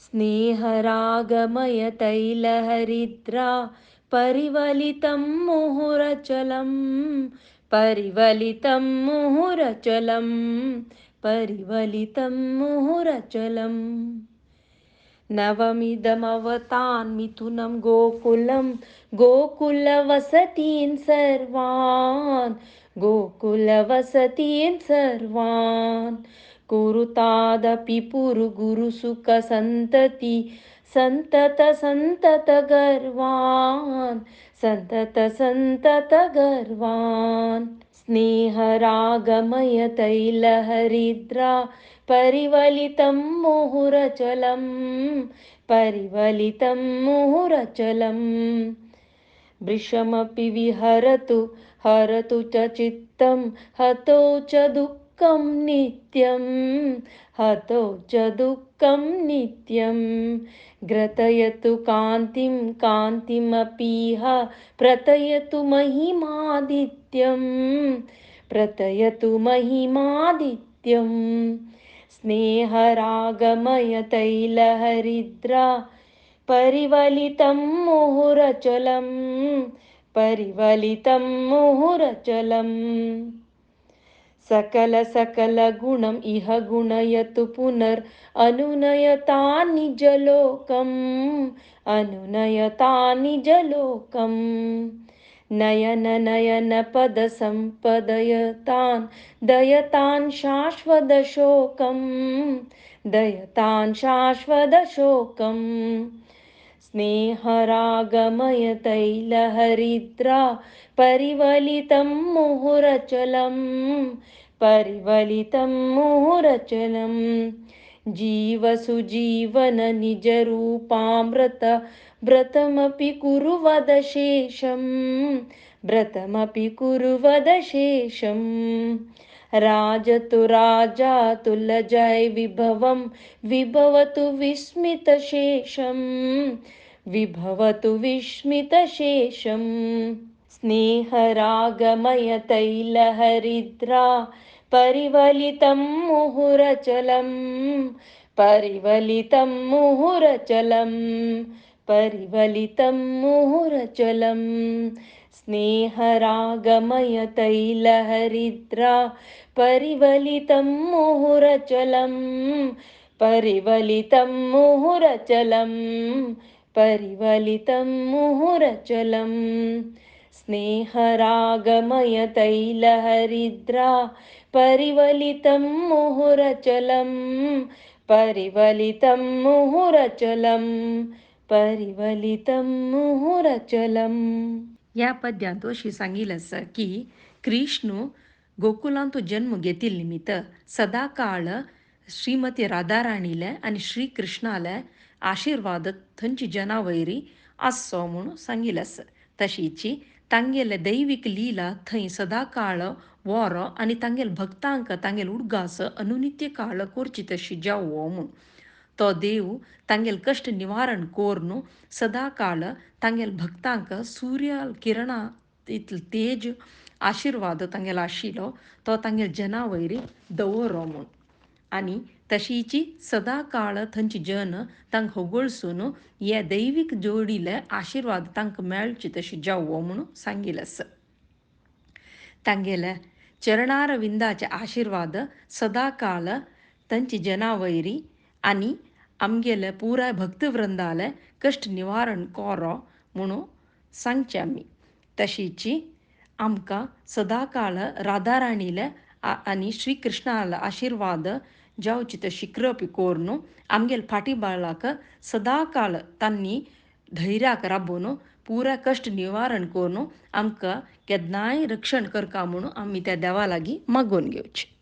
स्नेहरागमयतैलहरिद्रा परिवलितं मुहुरचलं परिवलितं मुहुरचलं परिवलितं मुहुरचलम्। नवमिदमवतान् मिथुनं गोकुलं गोकुलवसतीन् सर्वान् गोकुलवसतीन् सर्वान्। कुरुतादपि पुरुगुरुसुखसन्तति सन्तत सन्तत गर्वान् सन्तत सन्तत गर्वान्। स्नेहरागमयतैलहरिद्रा परिवलितं मुहुरचलं परिवलितं मुहुरचलम्। वृषमपि विहरतु हरतु च चित्तं हतो च दुःखं नित्यं हतो च दुःखं नित्यं। ग्रतयतु कान्तिं कान्तिमपीह प्रतयतु महिमादित्यं प्रतयतु महिमादित्यं। स्नेहरागमयतैलहरिद्रा परिवलितं मुहुरचलं परिवलितं मुहुरचलम्। सकल सकल गुणम् इह गुणयतु पुनर् अनुनयता निजलोकम् अनुनयता निजलोकम्। नयन नयन पद सम्पदयतान् दयतान् शाश्वतशोकं दयतान् शाश्वतशोकम्। स्नेहरागमयतैलहरिद्रा परिवलितं मुहुरचलं परिवलितं मुहुरचलम्। जीवसुजीवन निजरूपामृत व्रतमपि कुरुवदशेषं व्रतमपि कुरुवदशेषं। राजतु राजातुलजय विभवं विभवतु विस्मितशेषं विभवतु विस्मितशेषम्। स्नेहरागमयतैलहरिद्रा परिवलितं मुहुरचलं परिवलितं मुहुरचलं परिवलितं मुहुरचलम्। स्नेहरागमयतैलहरिद्रा परिवलितं मुहुरचलं परिवलितं मुहुरचलं परिवलितं मुहुरचलम्। स्नेहरागमयतैलहरिद्रा परिवलितं मुहुरचलं परिवलितं मुहुरचलं परिवलितं मुहुरचलम्। या पद्यांत अशी सांगिल्लें आसा की कृष्ण गोकुलांत जन्म घेतिल्ले निमित्त सदाकाळ श्रीमती राधाराणीले आनी श्री कृष्णाले आशिर्वाद थंयची जनावैरी आसचो म्हूण सांगिल्लें आसा. तशीची तांगेले दैवीक लीला थंय सदाकाळ वरो आनी तांगेले भक्तांक तांगेले उडगास अनुनित्य काळ करची तशी जावो म्हूण. तो देव तांगेले कश्ट निवारण करून सदाकाळ तांगेले भक्तांक सूर्य किरणा इतलो तेज आशिर्वाद तांगेलो आशिल्लो तो तांगेले जनावैरी दवरो म्हूण. आनी तशीची सदाकाळ थंयची जन तांकां होगळसून हे दैवीक जोडिले आशिर्वाद तांकां मेळचे तशी जावो म्हणून सांगिल्लें आसा. तांगेले चरणारविंदाचे आशिर्वाद सदाकाळ तांची जनावैरी आनी आमगेले पुराय भक्तवृंदाले कश्ट निवारण करो म्हणून सांगचें आमी. तशीची आमकां सदाकाळ राधाराणीले आनी श्री कृष्णाले आशिर्वाद जावची तशी कृपा करून आमगेले फाटी बाळाक सदाकाळ तांणी धैर्याक राबोवन पुराय कश्ट निवारण करून आमकां केन्नाय रक्षण करता म्हणून आमी त्या देवा लागीं मागून घेवचें.